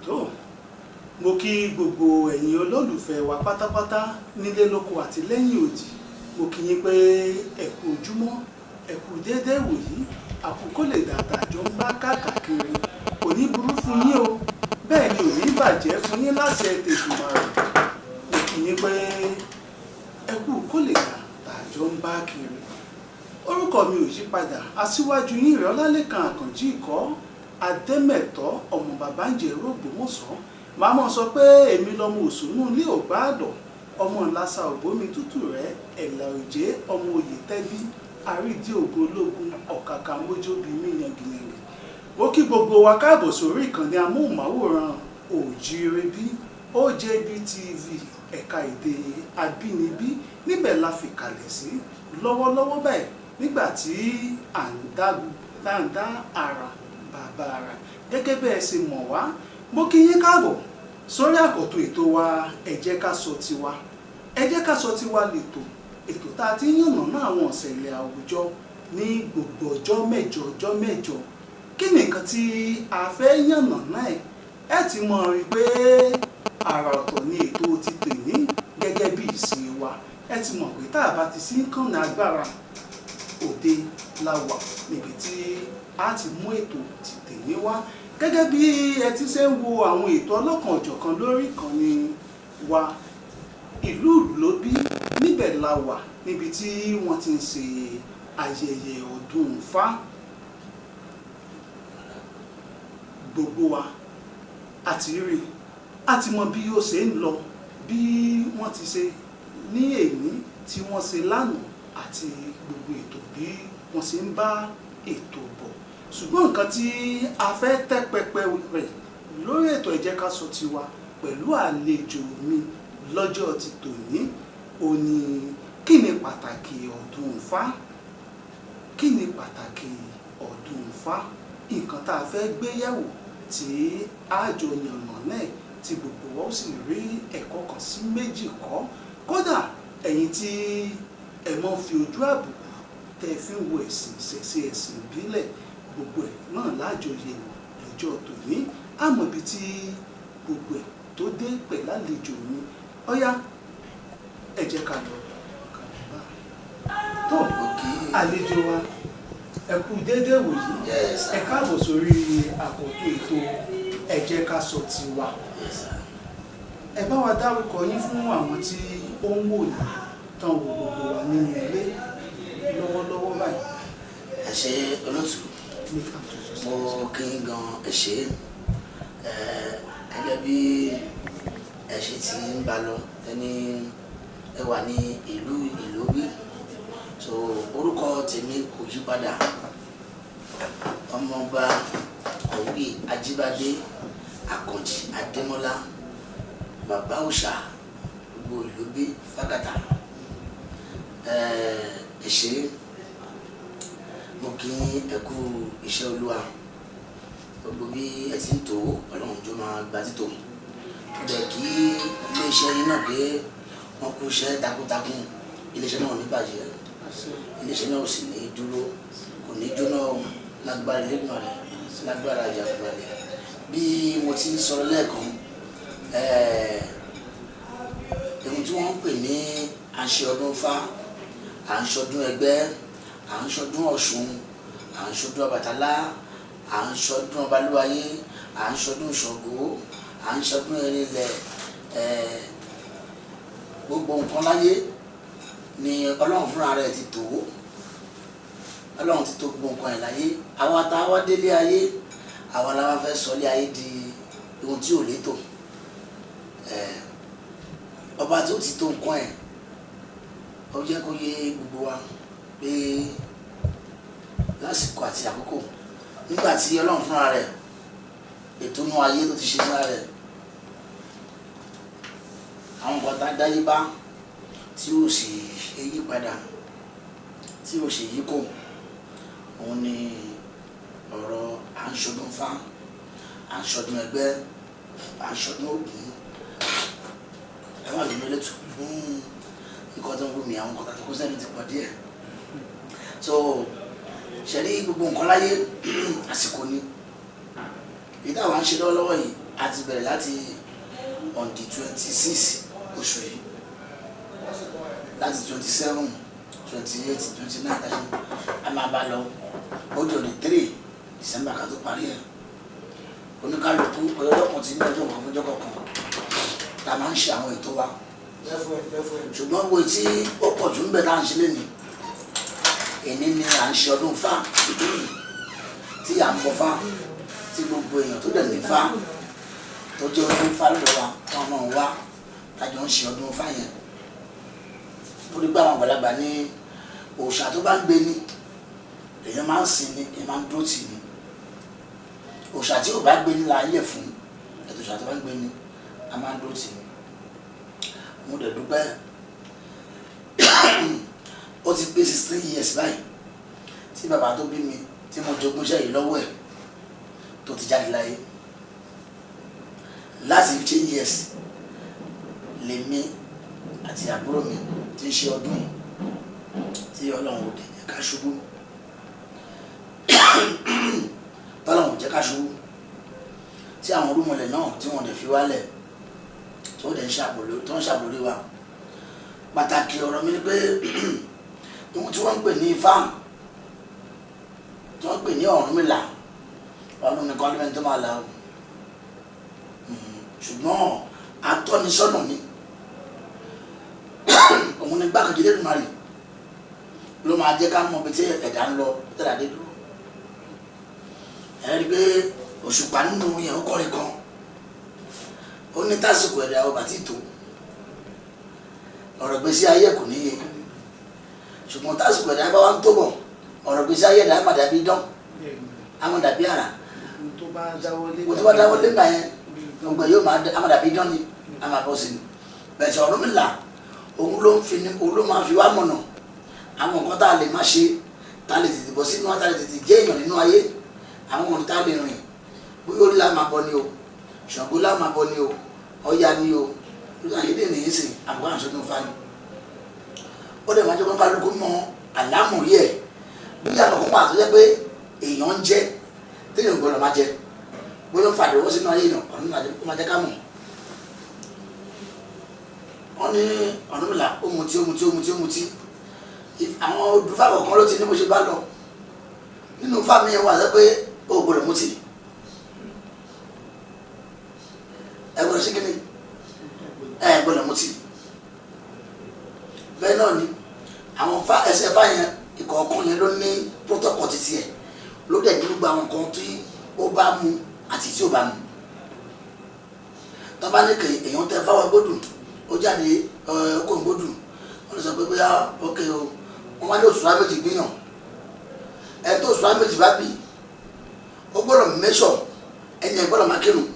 Tó, mo kí gbogbo ẹ̀yin olólùfẹ́ wa pátápátá nílé, lóko àti lẹ́yìn odi. Mo kí yín pé ẹ kú ojúmọ́, ẹ kú déédéé wòyí, àkókò lè dàtà jọ ń bá káàkiri. Kò ní burú fún yín o, bẹ́ẹ̀ ni ò ní bàjẹ́ fún yín láṣẹ tètùmàrè. Mo kí yín pé ẹ kú kó lè dàtà jọ ń bá kiri. Orúkọ mi ò yí padà, aṣíwájú yín rẹ̀, Ọlálẹ́kan Àkànjí Ìkọ́ Adẹ́mẹ̀tọ́, ọmọ bàbá ń jẹ́ Ògbómọ̀ṣọ́. Màá mọ̀ sọ pé èmi lọmọ òṣùnú ilé ògbáàdọ̀, ọmọ ńlásà òbómi tútù rẹ, ẹ̀là òjé, ọmọ òye tẹ́bí àrídìí ògo ológun ọ̀kàkà mójóbi mí yangiyangi. Mo kí gbogbo wa káàbọ̀ sórí ìkànnì amóhùnmáwòrán Òjíire Bí OJB TV, ẹ̀ka èdè abínibí. Níbẹ̀ la fi kalẹ̀ sí lọ́wọ́lọ́wọ́ báyìí nígbà tí à ń dá ara bàbá ara gẹ́gẹ́ bẹ́ẹ̀ ṣe mọ̀ wá. Mo kí yín káàbọ̀ sórí àkọ́tún ètò wa, Ẹ Jẹ́ Ká Sọ Tiwa. Ẹ Jẹ́ Ká Sọ Tiwa lètò, ètò tá a ti ń yànnàná àwọn ìṣẹ̀lẹ̀ àwùjọ ní gbogbo ọjọ́ mẹ́jọ ọjọ́ mẹ́jọ. Kí ni nǹkan tí a fẹ́ yànnàná ẹ̀? Ẹ ti mọ̀ rí pé àrà ọ̀tọ̀ ni ètò ti tèní. Gẹ́gẹ́ bí ìṣe wa, ẹ ti mọ̀ pé tá a bá ti sí kànnì agbára, òde la wà níbi tí a ti mú ètò ti tèní wá. Gẹ́gẹ́ bí ẹ ti ṣe ń wo àwọn ètò ọlọ́kan ọ̀jọ̀kan lórí ìkànnì wa, ìlú Ìlóbí níbẹ̀ la wà, níbi tí wọ́n ti ń ṣe ayẹyẹ ọdún Ifá. Gbogbo wa a ti rí, a ti mọ bí ó ṣe ń lọ, bí wọ́n ti ṣe ní èní, tí wọ́n ṣe lánàá, àti gbogbo ètò bí wọ́n ṣe ń bá ètò bọ̀. Ṣùgbọ́n nǹkan tí a fẹ́ tẹ́ pẹpẹ rẹ̀ lórí ètò Ẹ Jẹ́ Ká Sọ Tiwa pẹ̀lú àlejò mi lọ́jọ́ ti tòní òní: kí ni pàtàkì ọdún Ifá? Kí ni pàtàkì ọdún Ifá? Nǹkan tá a fẹ́ gbé yẹ̀wò tí a jọ yànnà náà, tí gbogbo wa ó sì rí ẹ̀kọ́ kan sí méjì kọ́. Kódà ẹ̀yin tí ẹ mọ́ fi ojú àbùkù tẹ́ ẹ fi ń wo ẹ̀sìn ìṣẹ̀ṣe, ẹ̀sìn ìbílẹ̀, gbogbo ẹ̀ náà lájọ yẹ̀wò lọ́jọ́ tòní. Àmọ́ ibi tí gbogbo ẹ̀ tó dé pẹ̀lú àlejò mi, ọ̀yá, ẹ jẹ́ ká lọ ká lọ bá tó àlejò wa. Ẹ kú déédéé wòyí. Yes, sir. Ẹ káàbọ̀ sórí àkọ́tún ètò Ẹ Jẹ́ Ká Sọ Tiwa. Yes, sir. Ẹ bá wa dárúkọ yín fún àwọn tí ó ń wò yín tán, wo gbogbo wa nínú ilé lọ́wọ́lọ́wọ́ báyìí. Ẹ ṣé, olótù. Ní kàtó. Mo kí n gan, ẹ ṣé. Ẹ gẹ́gẹ́ bí ẹ ṣe ti ń bá lọ, ẹni ẹ wà ní ìlú Ìlóbí. So orúkọ tèmi kò yí padà, Ọmọọba Kọ̀wé Ajíbádé Àkànjì Adémọ́lá, bàbá òòṣà gbogbo Ìlóbí fákàtà. Ẹ ṣé, mo kí ẹ kú iṣẹ́ Olúwa. Gbogbo bí ẹ ti ń tò ó, Ọlọ́run jọ máa gba títò. Ó dẹ̀ kí iléeṣẹ́ yín náà pé wọ́n kú iṣẹ́ takuntakun. Iléeṣẹ́ náà ò ní bàjẹ́, iléeṣẹ́ náà ò sì ní dúró, kò ní jóná o, lágbára Elédùmarè, lágbára Àjàfùbalẹ̀. Bí mo ti ń sọ lẹ́ẹ̀kan, ohun tí wọ́n ń pè ní à ń ṣe ọdún Ifá, à ń ṣọdún ẹgbẹ́, à ń ṣọdún Ọ̀ṣun, à ń ṣọdún Ọbàtálá, à ń ṣọdún Ọbalúwayé, à ń ṣọdún Ṣàngó, à ń ṣọdún Erinlẹ̀, gbogbo nǹkan láyé ni Ọlọ́run fúnra rẹ̀ ti tò ó. Ọlọ́run ti tò gbogbo nǹkan ẹ̀ láyé. Àwa tá a wá délé ayé, àwa la wá fẹ́ sọ lé ayé di ohun tí ò létò. Ọba tí ó ti tó nǹkan ẹ̀, ó jẹ́ kó yé gbogbo wa pé lásìkò àti àkókò, nígbà tí Ọlọ́run fúnra rẹ̀ ètò inú ayé tó ti ṣe fúnra rẹ̀, àwọn nǹkan tá a dáyé bá tí ó sì ṣe yí padà, tí ó sì yí kò, òun ni ọ̀rọ̀ à ń ṣọdún Ifá, à ń ṣọdún ẹgbẹ́, à ń ṣọdún Ògún. Ẹ má bínú lẹ́tù fún nǹkan tó ń wù mí, àwọn nǹkan tó kó sẹ́nu ti pọ̀ díẹ̀. So ṣe rí, gbogbo nǹkan láyé, àsìkò ni. Èyí táwa ń ṣe lọ́wọ́lọ́wọ́ yìí, A ti bẹ̀rẹ̀ láti on the 26 oṣù yìí, láti 27, 28, 29 tàbí a máa bá lọ, ó di on the 3 December ká tó parí ẹ̀. Oníkálukú ọlọ́kùn ti ní ọjọ́ kan fúnjọ́ kọ̀ọ̀kan tá a máa ń ṣe àwọn ètò wa, ṣùgbọ́n wo tí ó pọ̀ jù ń bẹ̀ tá à ń ṣe lénìí, èní ni à ń ṣe ọdún Ifá tí à ń bọ Ifá, tí gbogbo èèyàn tó dẹ̀ ní Ifá, tó jẹ́ ọdún Ifá lọ́dọ̀ wa, táwọn náà wá tájọ ń ṣe ọdún Ifá yẹn, torí pé àwọn àgbàlagbà ní òòṣà tó bá ń gbé ní èèyàn máa ń sìn ní, èèyàn máa ń dúró tì ní. Òòṣà tí ò bá gbé ní la yẹ̀ fún ètò. Òòṣà tó bá ń gbé ní a máa ń dúró tì ní. Mo dẹ̀ dúpẹ́, ó ti pé 16 years báyìí tí bàbá tó bí mi, tí mo jogún iṣẹ́ yìí lọ́wọ́ ẹ̀, tó ti jáde láyé. Láti 15 years lèmi àti àbúrò mi ti ń ṣe ọdún yìí, tí Ọlọ́run ò dẹ̀ jẹ́ ká ṣubú, tọ́lọ́run ò jẹ́ ká ṣubú, tí àwọn irúnmọlẹ̀ náà tí wọ́n dẹ̀ fi wálẹ̀, tó dẹ̀ ń ṣàbò lórí wa. Pàtàkì ọ̀rọ̀ mi ni pé ohun tí wọ́n ń pè ní Ifá, tí wọ́n ń pè ní Ọ̀rúnmìlà, Ọlọ́run nìkan ló mẹ́ni tó máa là ó, ṣùgbọ́n atọ́nisọ́nà ni òun ní gbákejì Elédùmarè, ló máa jẹ́ ká mọ ibi tí ẹ̀dá ń lọ tẹ́lẹ̀ adé dúró. Ẹ rí i pé Òṣùpá nínú orin yẹn, ó kọrin kan, ó ní tásìkò ẹ̀dá ọba tí tó, ọ̀rọ̀ gbèsè ayé kò níye, ṣùgbọ́n tásìkò ẹ̀dá bá wà ń tó bọ̀, ọ̀rọ̀ gbèsè ayé ẹ̀dá má dàbí dán, á má dàbí àrà. Ohun tó bá dáwọ́lé. Gbogbo tó bá dáwọ́ lé gbà yẹn, gbogbo ẹ̀ yóò máa á má dàbí dán ni, á máa bọ́ sí ni. Bẹ̀ẹ̀ tí Ọ̀rúnmìlà, òun ló ń fi ni, òun ló máa fi wá mọ̀nà àwọn nǹkan tá a lè má ṣe, tá a lè tètè bọ́ sínú, tá a lè tètè jẹ́ èèyàn nínú ayé, àwọn ọ̀nà tá a lè rìn, bóyá orí la máa bọ ni o, Ṣàngó la máa bọ ni o, Ọya ni o, ayédè nìyí sìn àbúrò àṣọdún fani. Ó dẹ̀ máa jẹ́ kó kálukú mọ àlámùrí ẹ̀, bí àkọ́kọ́ wà tó jẹ́ pé èèyàn ń jẹ́ téèyàn gbọ́dọ̀ máa jẹ, bóyá ó ń fàdéwọ́ sínú ayé èèyàn, ọ̀nà ó máa jẹ́ ká mọ̀. Wọ́n ní Ọ̀rúnmìlà ó mutí, ó mutí, ó mutí, ó mutí. Àwọn odùfà kọ̀ọ̀kan ló ti ní bó ṣe bá lọ nínú fáàmì yẹn wà sọ pé ó gbọ́dọ̀ mutí, ẹ gbọ́dọ̀ sí kíni, ẹ gbọ́dọ̀ mutí. Bẹ́ẹ̀ náà ni àwọn fa ẹsẹ̀ fa yẹn, ìkọ̀ọ̀kan yẹn ló ní protocol títí ẹ̀, ló dẹ̀ ní gbogbo àwọn nǹkan tí ó bá mu àti tí ò bá mu. Tó bá ní kè èèyàn tẹ fáwọn gbódùn, ó jáde ọkọ̀ gbódùn, wọ́n lè sọ pé bóyá ókè o, wọ́n wá ní òṣùwà méjì gbìyàn. Ẹ tó òṣùwà méjì bá bì, ó gbọ́dọ̀ mẹ́sọ̀ ẹni ẹ̀ gbọ́dọ̀ máa kírun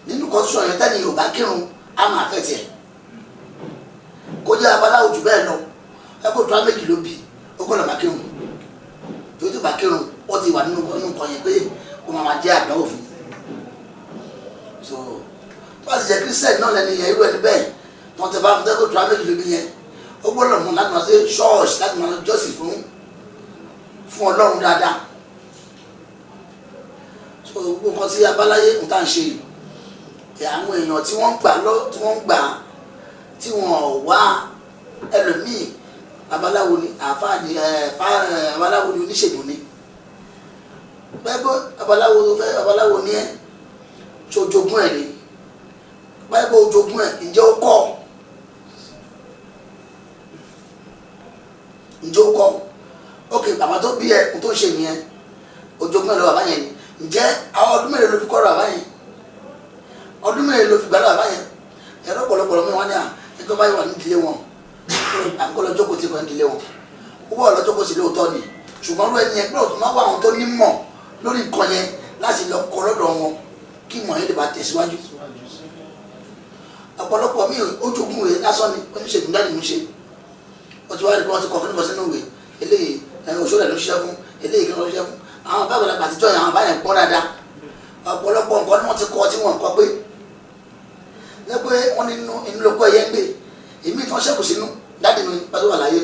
nínú kọ́sùn yẹn. Tẹ́ni yóò bá kírun, á máa fẹ́ tiẹ̀ kó jẹ́ abaláwo jù bẹ́ẹ̀ lọ. Ẹ kó òṣùwà méjì ló bí, ó gbọ́dọ̀ máa kírun, tó tó bá kírun, ó ti wà nínú nǹkan yẹn pé ó máa máa jẹ́ àdánwò fún. So tó bá ti jẹ́ Christian náà lẹ́nu yẹn, irú ẹni bẹ́ẹ̀ tó ń tẹ bá fún tẹ́kọ̀ òṣùwà méjì ló bí yẹn, ó gbọ́dọ̀ mú láti máa ṣe ṣọ́ọ̀ṣì, láti máa jọ́sìn fún Ọlọ́run dáadáa. So gbogbo nǹkan tí abáláyé ń tà ń ṣe yìí, àwọn èèyàn tí wọ́n ń gbà lọ, tí wọ́n ń gbà, tí wọ́n wá ẹlòmíì, babaláwo ni, àáfàá ni, babaláwo ni, oníṣègùn ni. Bẹ́ẹ̀ bó babaláwo tó fẹ́ babaláwo ni ẹ́, tí o jogún ẹ̀ ni? Bẹ́ẹ̀ bó o jogún ẹ̀, ǹjẹ́ o kọ́? Ǹjẹ́ o kọ́? Ok, bàbá tó bí ẹ, n tó ń ṣe nìyẹn, o jogún ẹ̀ lọ bàbá yẹn ni. Ǹjẹ́ àwọn ọdún mélòó ló fi kọ́ lọ bàbá yẹn? Ọdún mélòó ló fi gbà lọ bàbá yẹn? Ẹ̀rọ pọ̀lọpọ̀lọ mi wọ́n ní à ẹgbẹ́ báyìí wà nídìílé wọn, àkókò lọ́jọ́ kò tí kò nídìílé wọn, ó wà lọ́jọ́ kò sí lóòótọ́ ni, ṣùgbọ́n ló ẹni yẹn gbọ́dọ̀ tó máa wá àwọn tó nímọ̀ lórí nǹkan yẹn láti lọ kọ́ lọ́dọ̀ wọn, kí ìmọ̀ yẹn lè bá tẹ̀síwájú. Ọ̀pọ̀lọpọ̀ mi ó jogún rẹ̀ lásán ni. Oníṣègùn dáàdì ń ṣe, ó ti wá rí pé wọ́n ti kọ́ fún sínú ìwé eléyìí, òṣòlẹ̀ ló ṣiṣẹ́ fún eléyìí, kí wọ́n ṣiṣẹ́ fún àwọn bá àgbàlagbà àtijọ́ yẹn, àwọn bá yẹn pọ́n dáadáa. Ọ̀pọ̀lọpọ̀ nǹkan ni wọ́n ti kọ́ tí wọ́n kọ́ pé ní pé wọ́n ní inú inú ló kọ́ ẹyẹ ń gbé èmi tí wọ́n ṣẹ́kù sínú. Dáàdì mi pàtó wà láyé,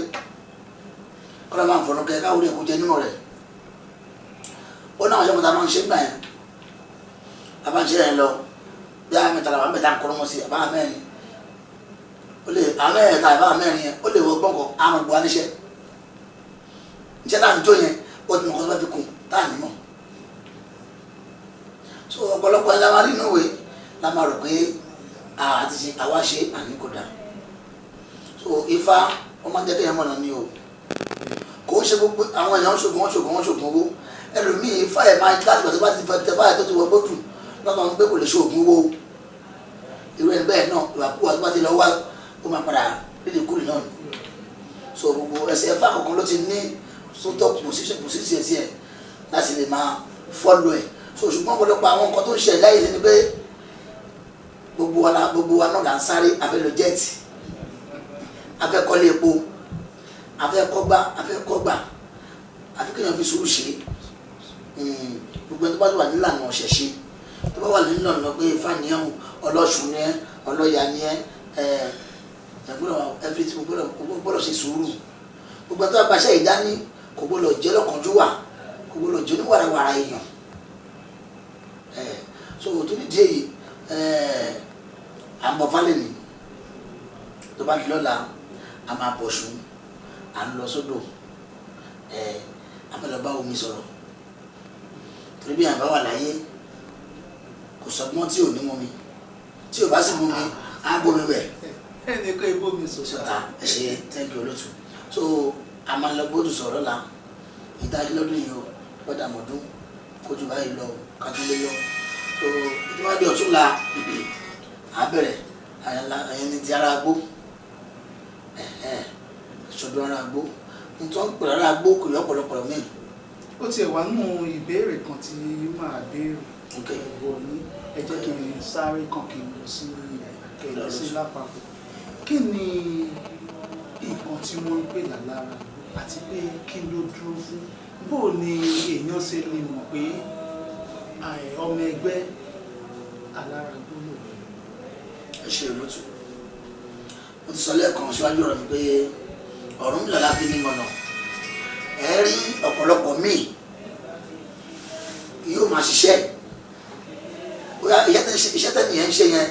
kọ́lá máa ń fọ̀nù kẹ́ káwé ẹ̀kú jẹ nínú rẹ̀. Ó náà ṣe mọ̀tà máa ń ṣe gbà yẹn. Bàbá ń ṣe yẹn lọ bí àwọn mẹ́ta làwọn mẹ́ta ń kọ́ wọn sí àbá mẹ́rin ó lè àwọn mẹ́ta àbá mẹ́rin yẹn ó lè wọ gbọ́ǹkọ̀ àrùn gbọ́ níṣẹ́ iṣẹ́ tá à ń jó yẹn ó ti mọ̀ kó tó bá fi kún tá à ní mọ̀. So ọ̀pọ̀lọpọ̀ ẹ̀ la máa rí inú ìwé la máa rò pé àti ṣe àwa ṣe àní kò dáa. So Ifá wọ́n máa ń jẹ́ kéèyàn mọ̀nà ni o. Kò ń ṣe gbogbo àwọn èèyàn ń ṣògùn wọ́n ṣògùn wọ́n ṣògùn owó. Ẹlòmíì Ifá ẹ̀ máa láti gbà tó bá ti tẹ báyìí tó ti wọ gbódù lọ́kàn ń gbé kò lè ṣògùn owó. Irú ẹni bẹ́ẹ̀ náà ìwàkúwà tó bá ti lọ wá ó máa padà lílì kúrì náà ni. So gbogbo ẹsẹ̀ Ifá kọ̀ọ̀kan ló ti ní sótọ́ pòsíṣẹ̀ tiẹ̀ láti lè máa fọ́lọ̀ ẹ̀. So ṣùgbọ́n ọ̀pọ̀lọpọ̀ àwọn nǹkan tó ń ṣẹlẹ̀ láyé ni pé gbogbo wa náà là ń sáré, a fẹ́ lọ jẹ́ẹ̀tì, a fẹ́ kọ́lé epo, a fẹ́ kọ́gbá, a fẹ́ kọ́gbà, a fi kéèyàn fi sùúrù ṣe. Gbogbo ẹni tó bá wà nílànà ọ̀ṣẹ̀ṣe, tó bá wà nílànà pé Ifá ni ẹ́, ọlọ́ṣun ni ẹ́, ọlọ́ya ni ẹ́, ẹ̀ gbọ́dọ̀ ṣe sùúrù. Gbogbo ẹni tó bá gbaṣẹ́ ìdání kò gbọ́dọ̀ jẹ́ lọ́kànjúwà, kò gbọ́dọ̀ jẹ́ oníwàràwàrà èèyàn. So tó ní díẹ̀ yìí à ń bọ̀ fálẹ̀ ni tó bá di lọ́la a máa bọ̀ ṣùn, à ń lọ sódò, a fẹ́ lọ bá omi sọ̀rọ̀ torí bí àbá wà láyé kò sọgbọ́n tí ò ní mú mi, tí ò bá sì mú mi á bomi wẹ̀. Ẹnì kan ibò mi sọ̀tà. Ẹ ṣe, thank you olótù. So a máa lọ gbódù sọ̀rọ̀ la ìdájí lọ́dún yìí o, gbọ́dọ̀ àmọ̀dún kójú báyìí lọ kátólé lọ. So ìdíwájú ọ̀tún la à bẹ̀rẹ̀ ẹ̀yìn ní ti ara gbó, ṣọdún ara gbó nítorí pẹ̀lú ara gbó kò yọ ọ̀pọ̀lọpọ̀ míì. Ó tiẹ̀ wá nù ìbéèrè kan tí màá béèrè ọ̀wọ́ ní ẹ jẹ́ kí n sáré kàn kí n lọ sí kẹ̀lẹ́ sí lápapọ̀. Kí ni nǹkan tí wọ́n ń pè lálára àti pé kí ló dúró fún? Bó ni èèyàn ṣe lè mọ̀ pé ọmọ ẹgbẹ́ aláragbó lò? Ẹ ṣe olótù. Mo ti sọ lẹ́ẹ̀kan síwájú ọ̀rọ̀ mi pé Ọ̀rúnmìlà la fi ní mọ̀nà. Ẹ rí ọ̀pọ̀lọpọ̀ míì yóò máa ṣiṣẹ́, bóyá iṣẹ́ tẹ́nìyẹn ń ṣe yẹn,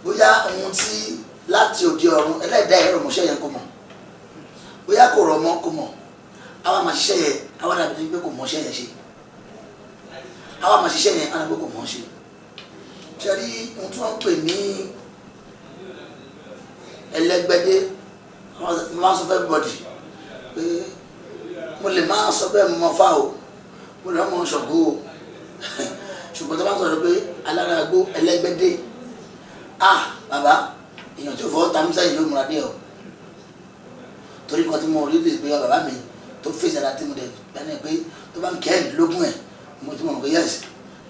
bóyá ohun tí láti òde ọ̀run ẹlẹ́dàá ẹ̀rọ mọ̀ṣẹ́ yẹn kò mọ̀, bóyá kò rọ̀ mọ́ kò mọ̀, àwa máa ṣiṣẹ́ yẹn, àwa dàbí ní pé kò mọ̀ṣẹ́ yẹn ṣe, àwa máa ṣiṣẹ́ yẹn, àwa dàbí pé kò mọ̀ ṣe. Ṣe rí ohun tí wọ́n ń pè ní ẹlẹ́gbẹ́dé, wọ́n máa ń sọ fún everybody pé mo lè máa sọ bẹ́ẹ̀ mo mọ fá o, mo lè mọ Ṣàngó o, ṣùgbọ́n tó bá ń sọ̀rọ̀ pé aláragbó ẹlẹ́gbẹ́dé, ah bàbá èèyàn tí ò fọwọ́ ta mí sẹ́yìn yóò múra díẹ̀ o. Torí kan tí mo rí lè gbé bàbá mi tó fèsì ara tí mo dẹ̀ gbani pé tó bá ń kẹ́ ẹ̀ lógún ẹ̀ mo ti mọ̀ pé yẹ́sì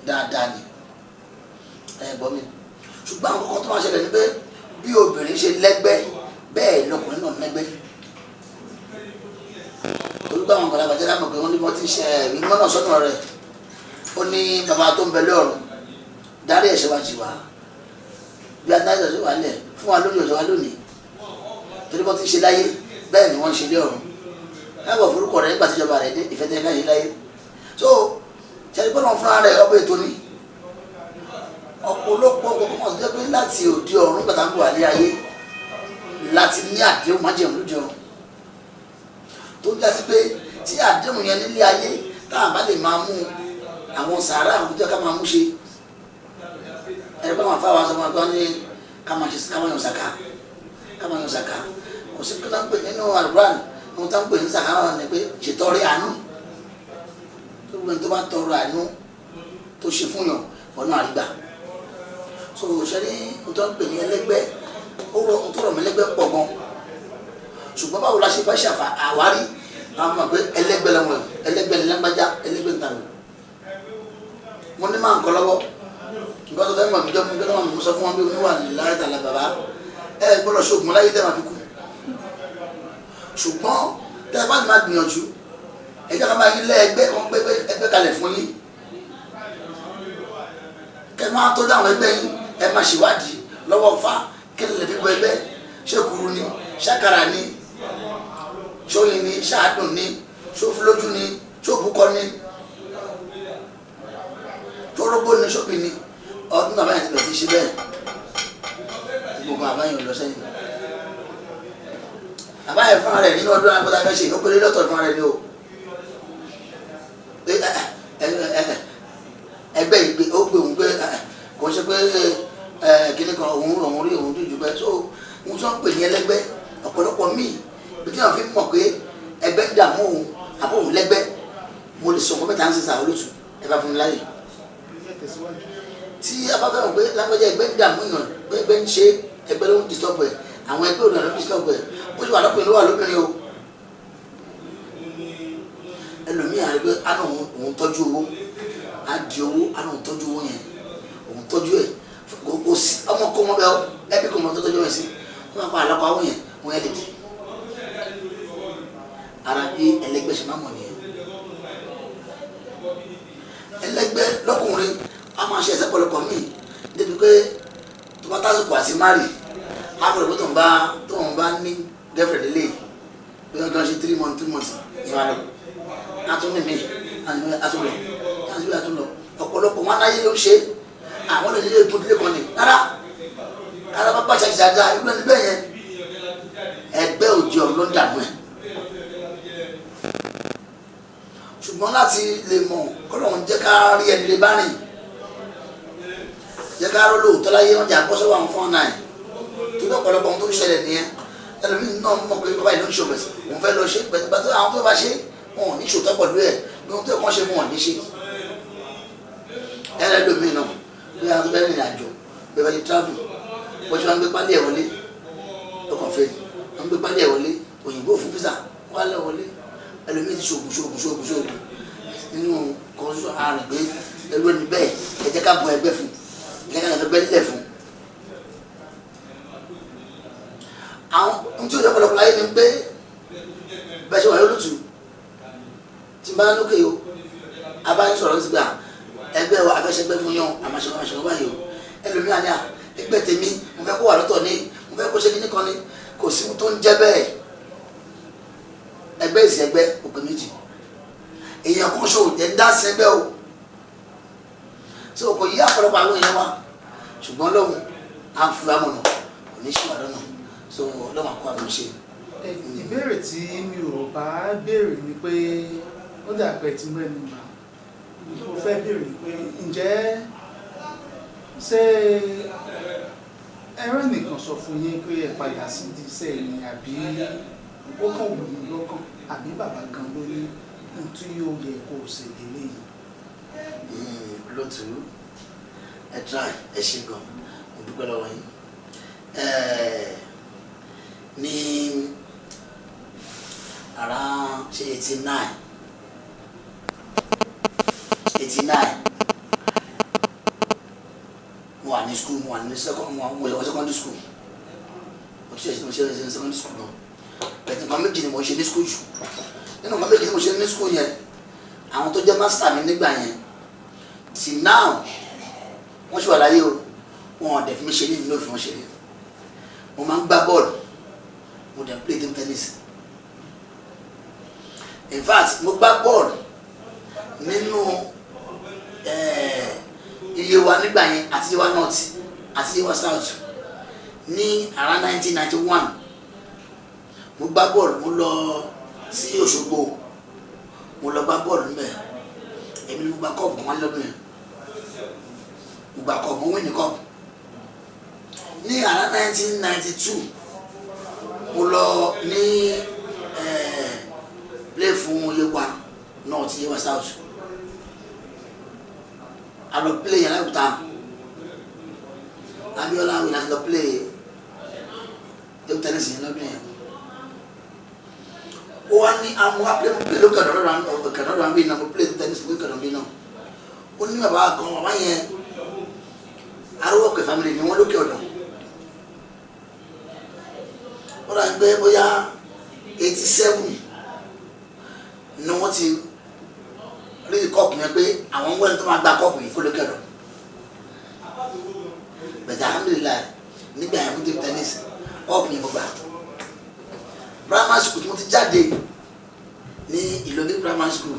dáadáa ni ẹ gbọ́ mi. Ṣùgbọ́n àwọn kọ̀ọ̀kan tó máa ṣẹlẹ̀ ni pé bí obìnrin ṣe lẹ́gbẹ́ bẹ́ẹ̀ lọkùnrin náà lẹ́gbẹ́. Torí pé àwọn àgbàlagbà jẹ́ ká mọ̀ pé wọ́n ní wọ́n ti ń ṣe ẹ̀rí mọ́nà sọ́nà rẹ̀. Ó ní bàbá tó ń bẹ lọ́run dárí ẹ̀ṣẹ̀ wa jì wá bí adájọ́ ṣe wà lẹ̀ fún wa lónìí ọjọ́ wa lónìí. Torí wọ́n ti ń ṣe láyé bẹ́ẹ̀ ni wọ́n ń ṣe lé ọ̀run. Káàbọ̀ forúkọ rẹ̀ nígbà tíjọba rẹ̀ dé ìfẹ́ tẹ́ láyé láyé. So ṣẹ́ni bọ́lá fúnra rẹ̀ ọbẹ̀ ètò ni ọ̀pọ̀lọpọ̀ ọkọ̀ máa jẹ́ pé láti òde ọ̀run gbàtà ń bọ̀ wálé ayé láti ní àdéhùn májẹ̀mú lóde ọ̀run tó ń jásí pé tí àdéhùn yẹn nílé ayé tá à bá lè máa mú àwọn sàárà àwọn tó yẹ ká máa mú ṣe. Ẹ̀rọ bá wọn fáwọn aṣọ wọn gbọ́n ní ká máa ṣe ká máa yan sàká, ká máa yan sàká. Kò sí kí wọ́n pè nínú Al-Qur'an ohun tó ń pè ní sàká wọn ni pé ṣètọrẹ àánú. Tó gbogbo ẹni tó bá tọrọ àánú tó ṣe fún yàn ọ̀nà àrígbà. So ṣe ní ohun tó ń pè ní ẹlẹ́gbẹ́, ó rọ ohun tó rọ̀ mọ́ ẹlẹ́gbẹ́ pọ̀ gan. Ṣùgbọ́n báwo la ṣe fẹ́ ṣàfà àwárí àwọn ọmọ pé ẹlẹ́gbẹ́ lọ́wọ́ ẹlẹ́gbẹ́ ní lágbájá ẹlẹ́gbẹ́ níta lọ. Mo ní máa ń kọ́ lọ́wọ́ nǹkan tó fẹ́ mọ̀ níjọ́ mi gbọ́dọ̀ mo sọ fún wọn bí oníwà láyé tàlà bàbá ẹ gbọ́dọ̀ ṣoògùn láyé tẹ́ máa fi kú. Ṣùgbọ́n tẹ́ ẹ bá ti máa gbìyànjú ẹ jẹ́ ká máa yín lé ẹgbẹ́ kan pé ẹgbẹ́ kalẹ̀ fún yín. Kẹ́ máa tọ́jú àwọn ẹgbẹ́ yín, ẹ máa ṣèwádìí lọ́wọ́ fa kí lè fi bọ ẹgbẹ́, ṣé kuru ni, ṣàkàrà ni, ṣóyin ni, ṣáàdùn ni, ṣófúlójú ni, ṣóbùkọ ni, ṣórógbó ni, ṣóbì ni. Ọdún bàbá yẹn ti bẹ̀rẹ̀ sí ṣe bẹ́ẹ̀, gbogbo bàbá yẹn ò lọ sẹ́yìn. Bàbá yẹn fúnra rẹ̀ nínú ọdún agbọ́dá fẹ́ ṣe, ó péré lọ́tọ̀ fúnra rẹ̀ ni o. Ẹgbẹ́ ìgbé ó gbé òun gbé, kò ṣe pé kíní kan òun rí òun dúdú pé. So òun tí wọ́n pè ní ẹlẹ́gbẹ́ ọ̀pọ̀lọpọ̀ míì bí tí wọ́n fi mọ̀ pé ẹgbẹ́ ń dààmú òun àbó òun lẹ́gbẹ́. Mo lè sọ nǹkan mẹ́ta ń sísà olóòtú, ẹ bá fún mi láyè. Tí a bá fẹ́ mọ̀ pé lágbájá ẹgbẹ́ ń dààmú èèyàn, pé ẹgbẹ́ ń ṣe, ẹgbẹ́ ló ń disturb ẹ̀, àwọn ẹgbẹ́ òun ló ń disturb ẹ̀, ó sì wà lọ́kùnrin ló wà lóbìnrin o. Ẹlòmíì àrí pé àná òun tọ́jú owó, á di owó, àná òun tọ́jú owó yẹn, òun tọ́jú ẹ̀ kò sí ọmọ kó mọ bẹ́ẹ̀, ẹbí kò mọ tó tọ́jú ẹ̀ sí, wọ́n máa pa àlọ́kọ̀ àwọn yẹn, wọ́n yẹn lè di ara bí ẹlẹgbẹ́ ṣe máa mọ̀ nìyẹn. Ẹlẹgbẹ́ lọ́kùnrin a máa ṣe ẹsẹ̀ pọ̀lọpọ̀ míì débi pé tó bá tásìkò àti mari, á kọ̀ lọ́pọ̀ tó ń bá ní girlfriend lélẹ̀ pé wọ́n jọ ń ṣe 3 months, 3 months ìwà lọ, á tún mímì, á tún lọ, á tún lọ. Ọ̀pọ̀lọpọ̀ wọn aláyé ló ń ṣe, àwọn lè ṣe é gbọ́dọ̀ kan ní rárá kára bá bàṣà ìṣàdá irú ẹni bẹ́ẹ̀ yẹn, ẹgbẹ́ òjì ọ̀run ló ń dààmú ẹ̀. Ṣùgbọ́n láti lè mọ̀ kọ́lọ́hún jẹ́ ká rí ẹni lè bá rìn, jẹ́ ká rọ́ lóòótọ́ láyé, wọ́n jẹ́ àbọ́sọ́wọ́ àwọn fọ́n náà torí ọ̀pọ̀lọpọ̀ ohun tó ń ṣẹlẹ̀ nìyẹn. Ẹlòmíín náà mọ̀ pé bàbá yìí ló ń ṣe òbẹ̀sì, òun fẹ́ lọ ṣe pẹ̀lú àwọn tó bá ṣe wọn ò ní ṣòótọ́ pẹ̀lú ẹ̀, bí ohun tó kàn ṣe fún wọn ní ṣe. Ẹlòmíín náà bí wọn tó fẹ́ rìnrìn àjò, bí wọn ti travel, wọ́n ti wọ́n gbé pálí ẹ̀ wọlé, ọkàn fẹ́ wọ́n gbé pálí ẹ̀ wọlé, òyìnbó fún físà wọ́n á lẹ̀ wọlé. Ẹlòmíín ti ṣoògùn ṣoògùn ṣoògùn ṣoògùn nínú kọ́ńsó àrùn pé ẹlú ẹni bẹ́ẹ̀, ẹ jẹ́ ká bọ ẹgbẹ́ fún, ẹ jẹ́ ká ẹgbẹ́ lílẹ̀ fún. Àwọn ohun tí ó yẹ pọ̀lọpọ̀ láyé ni pé bẹ́ẹ̀ ṣe wà lólùtù tí bá lókè o, abáyé sọ̀rọ̀ sí gbà ẹgbẹ́ wa afẹ́sẹ̀gbẹ́ fún yàn, àmàṣe báyìí o. Ẹlòmíín àní à ẹgbẹ́ tèmi mo fẹ́ kó wà lọ́tọ̀ ní, mo fẹ́ kó ṣe kíní kan ní, kò sí ohun tó ń jẹ́ bẹ́ẹ̀. Ẹgbẹ́ ìsìn ẹgbẹ́ òpè méjì, èèyàn kan ṣòwò jẹ́ ń dá sí ẹgbẹ́ o, tí o kò yí àpọ̀lọpọ̀ àwọn èèyàn wa. Ṣùgbọ́n lóhun à ń fi wa mọ̀nà, kò ní ṣì wà lọ́nà, so lọ́wọ́n àkó àwọn ṣe. Ìbéèrè tí mi ò bá béèrè ni pé ó dà pé tí mẹ́nu bà, mo fẹ́ béèrè ni pé ǹjẹ́ ṣé ẹrẹ́ nìkan sọ fún yín pé ẹ padà sí di iṣẹ́ ni, àbí ó kàn wù yín lọ́kàn, àbí bàbá gan ló ní ohun tí ó yẹ kó o ṣe lélẹ́yìí? Lótú ẹ try, ẹ ṣe gan, mo dúpẹ́ lọ́wọ́ yín. Ní around ṣe 89 mo wà ní school, mo wà ní second, mo wà secondary school, mo ti ṣe mo ṣe secondary school náà. Bẹ̀tẹ̀ nǹkan méjì ni mo ṣe ní school jù. Nínú nǹkan méjì ni mo ṣe ní school yẹn, àwọn tó jẹ́ master mi nígbà yẹn till now wọ́n ṣì wà láyé o, wọn ò dẹ̀ fi mi ṣeré, nínú òfin wọn ṣeré. Mo máa ń gbá bọ́ọ̀lù, mo dẹ̀ play table tennis. In fact, mo gbá bọ́ọ̀lù nínú Yewa nígbà yẹn àti Yewa North àti Yewa South ní around 1991. Mo gbá bọ́ọ̀lù, mo lọ sí Òṣogbo, mo lọ gbá bọ́ọ̀lù níbẹ̀. Èmi ni mo gba kọ́ọ̀pù kan lọ́dún yẹn, mo gba kọ́ọ̀pù, mo win ní kọ́ọ̀pù. Ní around 1992 mo lọ ní play fún Yewa North, Yewa South. A lọ play yẹn láwùjọ Abiola wí láti lọ play table tennis yẹn lọ́dún yẹn. Ó wá ní àwọn wa play, mo play lókè ọ̀dọ̀ àwọn bíi náà, mo play table tennis lókè ọ̀dọ̀ bíi náà. Ó ní bàbá kan, bàbá yẹn arúgbó òkè family ni wọ́n lókè ọ̀dọ̀. Ó dà gbé bóyá 87 ni wọ́n ti rí kọ́ọ̀pù yẹn pé àwọn wẹ́n tó máa gba kọ́ọ̀pù yìí kó lókè ọ̀dọ̀. Bẹ̀tẹ̀ alhamdulilayi, nígbà yẹn fún table tennis kọ́ọ̀pù yẹn mo gbà. Primary school tí mo ti jáde ní Ìlọrin primary school,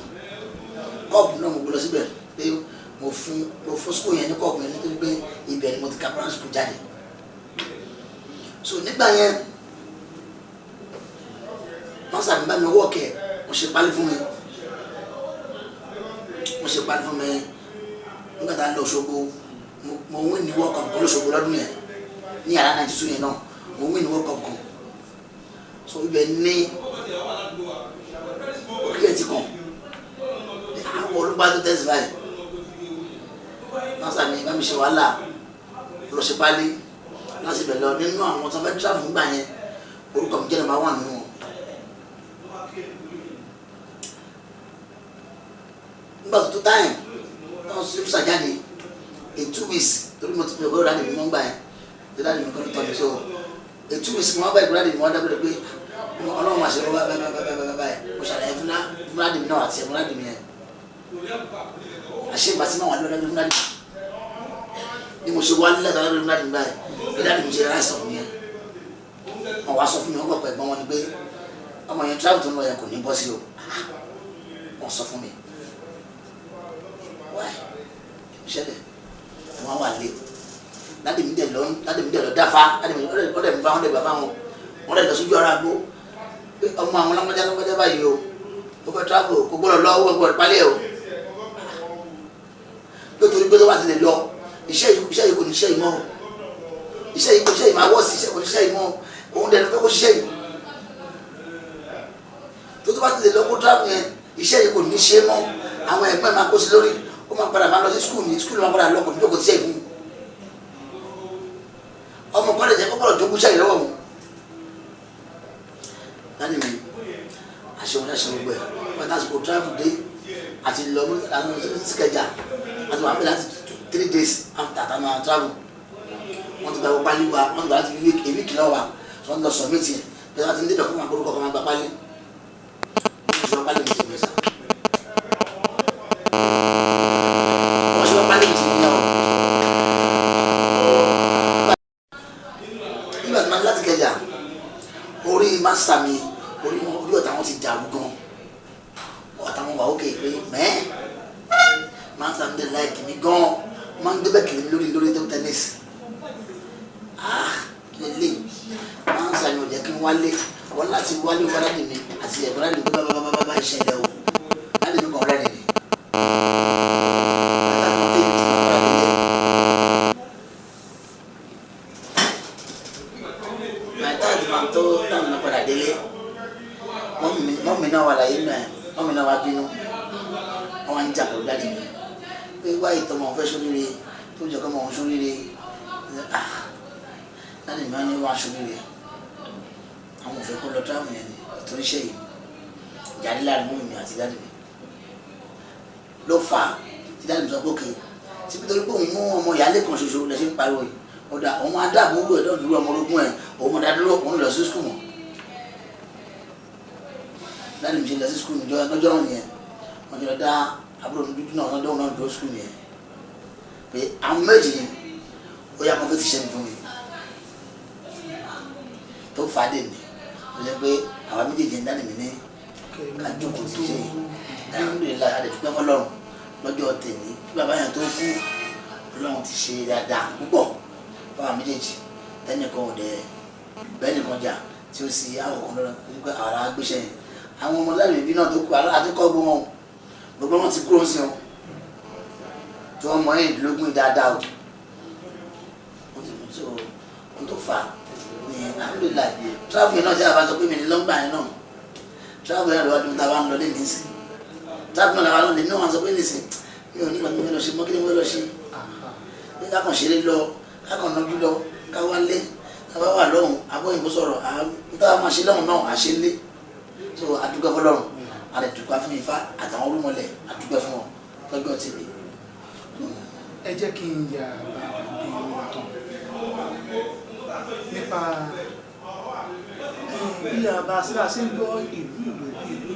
kọ́ọ̀pù náà mo gbé lọ síbẹ̀ pé mo fún school yẹn ní kọ́ọ̀pù yẹn nítorí pé Ika Primary School jáde. So nígbà yẹn wọ́n sàmì bá mi wọ́ọ̀kẹ́, wọ́n ṣe pálí fún mi, wọ́n ṣe pálí fún mi. Nígbà tá a lọ Òṣogbo, mo win ní World Cup kan lóṣogbo lọ́dún yẹn ní yàrá 92 yẹn náà, mo win ní World Cup kan. So ibẹ̀ ní òkè ti kàn àwọn olùgbà tó tẹ̀sí báyìí. Wọ́n sàmì bá mi ṣe wàhálà lọ ṣe pálí láti bẹ̀ lọ nínú àwọn tó fẹ́ travel nígbà yẹn, orúkọ mi jẹ́ number one nínú wọn. Nígbà tó tó táyìn táwọn ṣe fúsà jáde in 2 weeks, torí mo ti mi ò gbọ́dọ̀ dáàdì mi mọ́ gbà yẹn, tó dáàdì mi kọ́ ló tọ́ mi. So in 2 weeks mo wá bá ìgbọ́dọ̀ dáàdì mi, wọ́n dábìrì pé Ọlọ́run máa ṣe wọ́n báyìí báyìí báyìí báyìí. Mo ṣàlàyé fún dáàdì mi náà àti ẹ̀mú dáàdì mi yẹn. Àṣé ìgbà tí màá wà lọ́dọ̀ fún dáàdì mi ni mo ṣe wá nílẹ̀ tọ́lá fún dáàdì mi báyìí, bí dáàdì mi ṣe ráìsàn fún mi yẹn, wọ́n wá sọ fún mi, wọ́n gbọ́ pé ẹ̀gbọ́n wọn ni pé ọmọ yẹn travel tó ń lọ yẹn kò ní bọ́ sí o. Wọ́n sọ fún mi wáyé ìṣẹ̀lẹ̀ wọn wà lé dáàdì mi dẹ̀ lọ, dáàdì mi dẹ̀ lọ dáfa, dáàdì mi ọdẹ mi fa wọn dẹ̀ bàbá wọn, wọn dẹ̀ lọ sójú ara gbó pé ọmọ àwọn lámọjá lámọjá báyìí o, ó fẹ́ travel kò gbọ́dọ̀ lọ, owó gbọ́dọ̀ pálẹ̀ o, nítorí pé tó bá ti lè lọ iṣẹ́ yìí, iṣẹ́ yìí kò ní iṣẹ́ yìí mọ́ o, iṣẹ́ yìí kò iṣẹ́ yìí máa wọ́ sí, iṣẹ́ kò ní iṣẹ́ yìí mọ́ o, òun dẹ̀ ló fẹ́ kó ṣiṣẹ́ yìí. Tó bá ti lè lọ kó travel yẹn, iṣẹ́ yìí kò ní ṣe mọ́, àwọn ẹ̀gbọ́n ẹ̀ máa kó sí lórí, ó máa padà máa lọ sí school ní school, máa padà lọ, kò ní jókòó tíṣẹ́ ìfún ọmọ kan lè jẹ́ kó gbọ́dọ̀ jogún iṣẹ́ ìlọ́wọ́ òun. Láti mi àṣewọ́n ṣe gbogbo ẹ̀ wọ́n ti àsìkò travel dé àti lọ síkẹjà àti wàá bẹ̀rẹ̀ láti 3 days after tá a máa travel. Wọ́n ti gba gbogbo pálí wa, wọ́n ti gba láti a week lọ́wọ́ wa, wọ́n ti lọ submit yẹn bí wọ́n ti ń débẹ̀ kó máa gbórúkọ kó máa gba pálí. Wọ́n ti wá pálí mi ti gbé sá, wọ́n ṣe wá pálí mi ti gbé ọ. Nígbà tí wọ́n láti kẹjà orí master mi, orí wọn, orí ọ̀tá wọn ti dàrú gan, ọ̀tá wọn wà ókè pé mẹ́ẹ̀ master mi dẹ̀ like mi gan, máa ń gbé bẹ́ẹ̀ kiri mi lórí lórí table tennis. Ah, lele master mi ò jẹ́ kí n wálé wọ́n láti wálé wọ́n láti mi àti ẹ̀gbọ́n láti mi tó bá bá bá bá bá ìṣẹ̀lẹ̀ o láti mi kàn rẹ̀ nìyí. Màtá àti màá tó táwọn náà padà délé, mọ́mí náà wà láyé náà, mọ́mí náà wà bínú, wọ́n wá ń jà pẹ̀lú dáàdì mi pé wáyé tọmọ òun fẹ́ sóríire tó jẹ́ kọ́mọ òun sóríire. Ah, dáàdì mi wá ní wọ́n á sóríire, àwọn ò fẹ́ kó lọ travel yẹn ni torí iṣẹ́ yìí. Ìjà dé láàrin mọ́mí mi àti dáàdì mi ló fà á tí dáàdì mi sọ pé òkè síbi torí pé òun mú ọmọ ìyáálé kan ṣoṣo lẹ ṣe ń pariwo yìí, ọ̀dà òun á dáàbò wúwo ẹ̀dọ́ dúró ọmọ orogún ẹ̀, òun ọ̀dà dúró, òun lọ sí school mọ́. Dáàdì mi ṣe lọ sí school níjọ́ lọ́jọ́ náà nìyẹn, wọ́n ti lọ dá àbúrò mi dúdú náà lọ́dọ̀ náà dúró school nìyẹn pé àwọn méjì yẹn ó yá kan fẹ́ ti ṣẹ́ mi fún mi tó fà á dé mi ó jẹ́ pé àwa méjèèjì ń dáàdì mi ní ká jókòó ti ṣe. Alhamdulillahi, adẹ̀dúpẹ́ fọlọ́run lọ́jọ́ tèmi kí bàbá yẹn tó kú, Ọlọ́run ti ṣe dáadáa púpọ̀ fáwọn méjèèjì, tẹnìkan ò dẹ bẹ́ẹ̀ nìkan jà tí ó sì àwọ̀ kan lọ́dọ̀ nípa àwọn agbéṣẹ́ yẹn. Àwọn ọmọ láti ìbí náà tó kú àti kọ́ gbogbo wọn, gbogbo wọn ti kúrò sí wọn tí wọ́n mọ ẹ̀yìndínlógún dáadáa o. Wọ́n ti mú tó ohun tó fà á ní alhamdulillahi. Travel yẹn náà tí a bá sọ pé mi ní lọ́ngbà yẹn náà, travel yẹn lọ́wọ́ tá a bá ń lọ lé ní sí travel náà làwọn lè ní wọn sọ pé nìsín mi ò ní ìgbà tí mo fẹ́ lọ ṣe mọ́, kí ni mo fẹ́ lọ ṣe pé ká kàn ṣeré lọ, ká kàn nájú lọ, ká wálé, ká bá wà lọ́hùn abóyìnbó sọ̀rọ̀ níta máa ṣe lọ́hùn náà àṣẹ lé. So adúgbò fọlọ́run, àdẹ̀dùpá fún Ifá àtàwọn orúmọlẹ̀, àdúgbò fún wọn lọ́jọ́ tèmi. Ẹ jẹ́ kí n yà bá bí ìtàn nípa bí a bá síra ṣe ń gbọ́ ìlú ìlú ìlú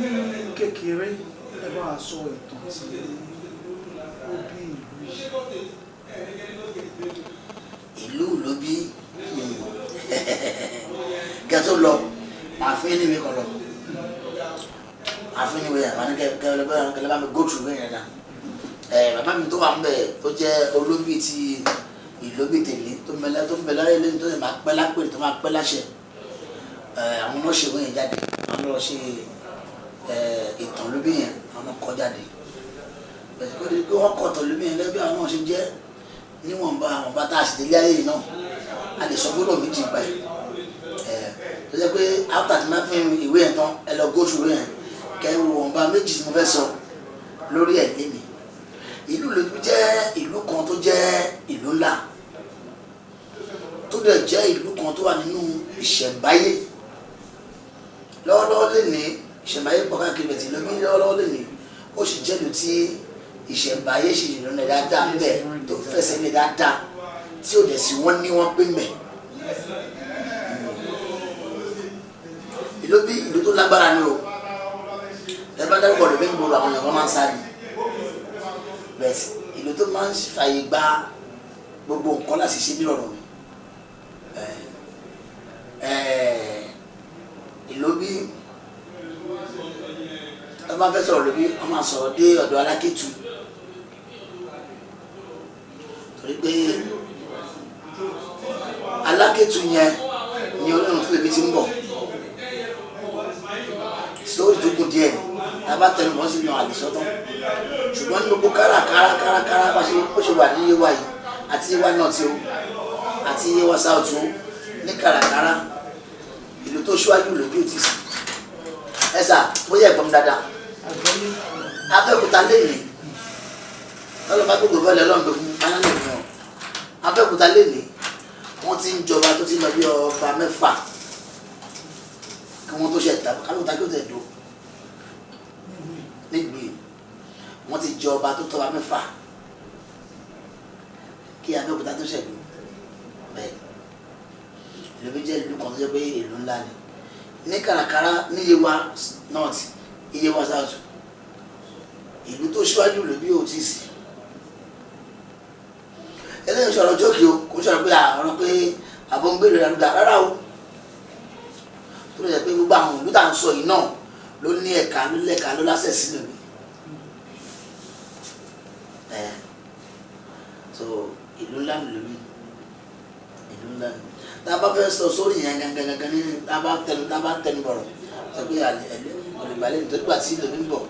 ìlú ní kékeré. Ẹ bá wa sọ ìtàn tí ó bí ìlú yìí. Ìlú ló bí kí a tó lọ, màá fún yín ní ìwé kan lọ, màá fún yín ní ìwé yẹn, màá ní kẹ lọ bá mi go through ìwé yẹn dáadáa. Bàbá mi tó wà ń bẹ̀ tó jẹ́ olóbì ti ìlóbì tèmi tó ń bẹ láyé lẹ́nu tó lè máa pẹ́ lápèrè tó máa pẹ́ láṣẹ. Àwọn náà ṣe ìwé yẹn jáde, àwọn náà ṣe ìtàn lóbì yẹn, àwọn náà kọ jáde. Bẹ̀rẹ̀ kó lè pé wọ́n kọ̀ tọ̀ lóbì yẹn lẹ́bí àwọn náà ṣe jẹ́ níwọ̀nba àwọn bá tá a sì délé ayé yìí náà a lè sọ gbọ́dọ̀ méjì pa ẹ̀. Tó jẹ́ pé after tí máa fi ìwé yẹn tán, ẹ lọ go through yẹn kẹ́ wo wọ̀nba méjì tí mo fẹ́ sọ lórí ẹ̀ lémi. Ìlú Ìlóbì jẹ́ ìlú kan tó jẹ́ ìlú ńlá, tó dẹ̀ jẹ́ ìlú kan tó wà nínú ìṣẹ̀ǹbáyé lọ́wọ́lọ́wọ́ lè ní ìṣẹ̀ǹbáyé pọ̀ káàkiri bẹ̀tì Ìlóbì lọ́wọ́lọ́wọ́ lè ní ó sì jẹ́ ìlú tí ìṣẹ̀ǹbáyé sì rìnrìn dáadáa ń bẹ̀, tó fẹsẹ̀ lé dáadáa, tí ò dẹ̀ sí wọ́n ní wọ́n pé mẹ́. Ìlóbì ìlú tó lágbára ni o. Ẹ bá dárúkọ Ìlóbì ń gbòòrò, àwọn èèyàn kan máa ń sáré bẹ́ẹ̀. Ìlú tó máa ń fàyè gba gbogbo nǹkan láti ṣe nírọ̀rùn ni. Ìlóbì tó bá fẹ́ sọ̀rọ̀ Ìlóbì, wọ́n máa sọ̀rọ̀ dé ọ̀dọ̀ Alákétu, torí pé Alákétu yẹn ni onírun tó lè fi ti ń bọ̀. Sórí tó kù díẹ̀ ni a bá tẹnu mọ́ sí yan àlè sọ́tọ̀, ṣùgbọ́n ní gbogbo kárakára kárakára bá ṣe bó ṣe wà ní Yewa yìí àti Yewa North o àti Yewa South o, ní kárakára ìlú tó ṣíwájú Ìlóbì ò ti sí. Ẹ sà bóyá ẹ̀gbọ́n mi dáadáa. Abẹ́òkúta lẹ́nìí tọ́lọ́ba gbogbo fẹ́lẹ́ ọlọ́run gbé fún fáyánlẹ̀ mi o. Abẹ́òkúta lẹ́nìí wọ́n ti ń jọba tó ti lọ bí ọba mẹ́fà kí wọ́n tó ṣe ẹ̀ta kálóta kí ó tẹ̀ dó nílùú yìí. Wọ́n ti jẹ ọba tó tọ́ba mẹ́fà kí Abẹ́òkúta tó ṣẹ̀dó. Bẹ́ẹ̀ Ìlóbì jẹ́ ìlú kan tó jẹ́ pé ìlú ńlá ni ní kàràkàrà ní Yewa North, Yewa South. Ìlú tó ṣíwájú Ìlóbì ò tí ì sí. Eléyìí sọ̀rọ̀ jókè o, kò sọ̀rọ̀ pé àrùn pé àbọ̀ngbèrè àrùgà rárá o. Tó lè jẹ́ pé gbogbo àwọn ìlú tá à ń sọ yìí náà ló ní ẹ̀ka, ló lẹ́ka, ló lásẹ̀ sí Ìlóbì. So ìlú ńlá ni Ìlóbì, ìlú ńlá ni. Tá a bá fẹ́ sọ sórí yẹn gangan gangan ní tá a bá tẹnu bọ̀rọ̀ sọ pé olùgbàlẹ̀ nítorí gbà tí Ìlóbì ń bọ̀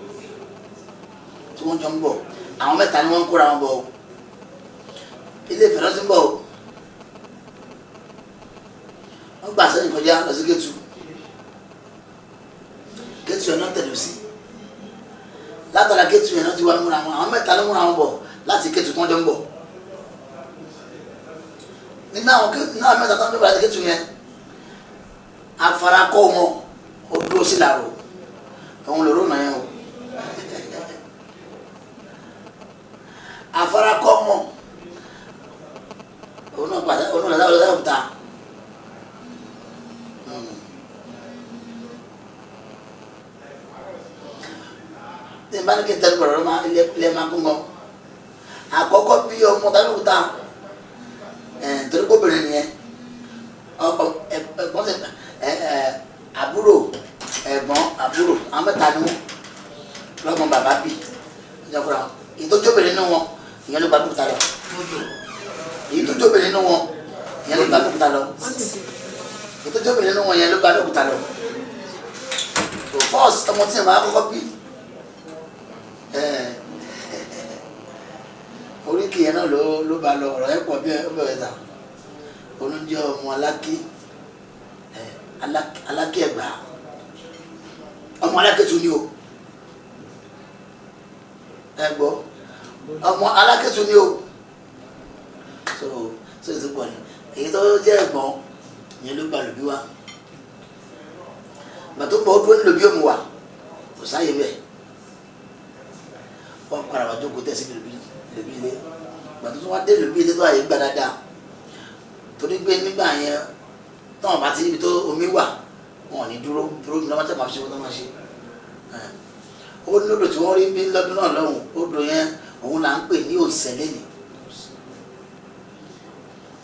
tí wọ́n jọ ń bọ̀, àwọn mẹ́ta ni wọ́n ń kóra wọn bọ̀ o. Ilé Ifẹ̀ ló ti ń bọ̀ o. Wọ́n gbà sẹ́yìn kọjá lọ sí Kétu. Kétu yẹn náà tẹ̀lé sí látara Kétu yẹn náà ti wá múra wọn. Àwọn mẹ́ta ló múra wọn bọ̀ láti Kétu tó ń jọ ń bọ̀. Nínú àwọn mẹ́ta tó ń bọ̀ láti Kétu yẹn, afarakọ́ wọn ó dúró sí làrò òun lòrò náà yẹn o. Afarakọ́ wọn òun náà pàṣẹ, òun náà lọ́sẹ̀ òkúta. Ní bá ní kí n tẹnu bọ̀rọ̀ lọ́mọ ilé máa kún gan. Àkọ́kọ́ bí ọmọ tàbí òkúta torí kó bèrè nìyẹn, ẹ̀gbọ́n àbúrò, ẹ̀gbọ́n àbúrò, àwọn mẹ́ta ni wọ́n lọ́gbọ̀n bàbá bì ìjọba. Èyí tó jóbìnrin nínú wọn ìyẹn ló gba òkúta lọ. Èyí tó jóbìnrin nínú wọn ìyẹn ló gba òkúta lọ. Èyí tó jóbìnrin nínú wọn ìyẹn ló gba òkúta lọ. So first ọmọ tí yẹn máa kọ́kọ́ bí oríkì yẹn náà ló bá lọ. Ọ̀rọ̀ yẹn pọ̀ bí ó bẹ̀rẹ̀ ta olóúnjẹ ọmọ Aláké, Aláké Ẹ̀gbá, ọmọ Alákétu ni o. Ẹ gbọ́, ọmọ Alákétu ni o. So so ètò pọ̀ ni. Èyí tó jẹ́ ẹ̀gbọ́n yẹn ló gba Ìlóbì wá. Ìgbà tó pọ̀ ó dúró ní Ìlóbì òmu wa kò sáyé bẹ́ẹ̀. Wọ́n padà wá jókòó tẹ̀sí Ìlóbì ilé. Ìgbà tó tún wá dé Ìlóbì ilé tó àyè gbà dáadáa, torí pé nígbà yẹn táwọn bá ti níbi tó omi wà wọn ò ní dúró dúró ní wọ́n tẹ̀ máa fi ṣe wọ́n tó máa ṣe. Ó ní odò tí wọ́n rí bí lọ́dún náà lọ́hùn, odò yẹn òun là ń pè ní Òsẹ̀ lẹ́nìí.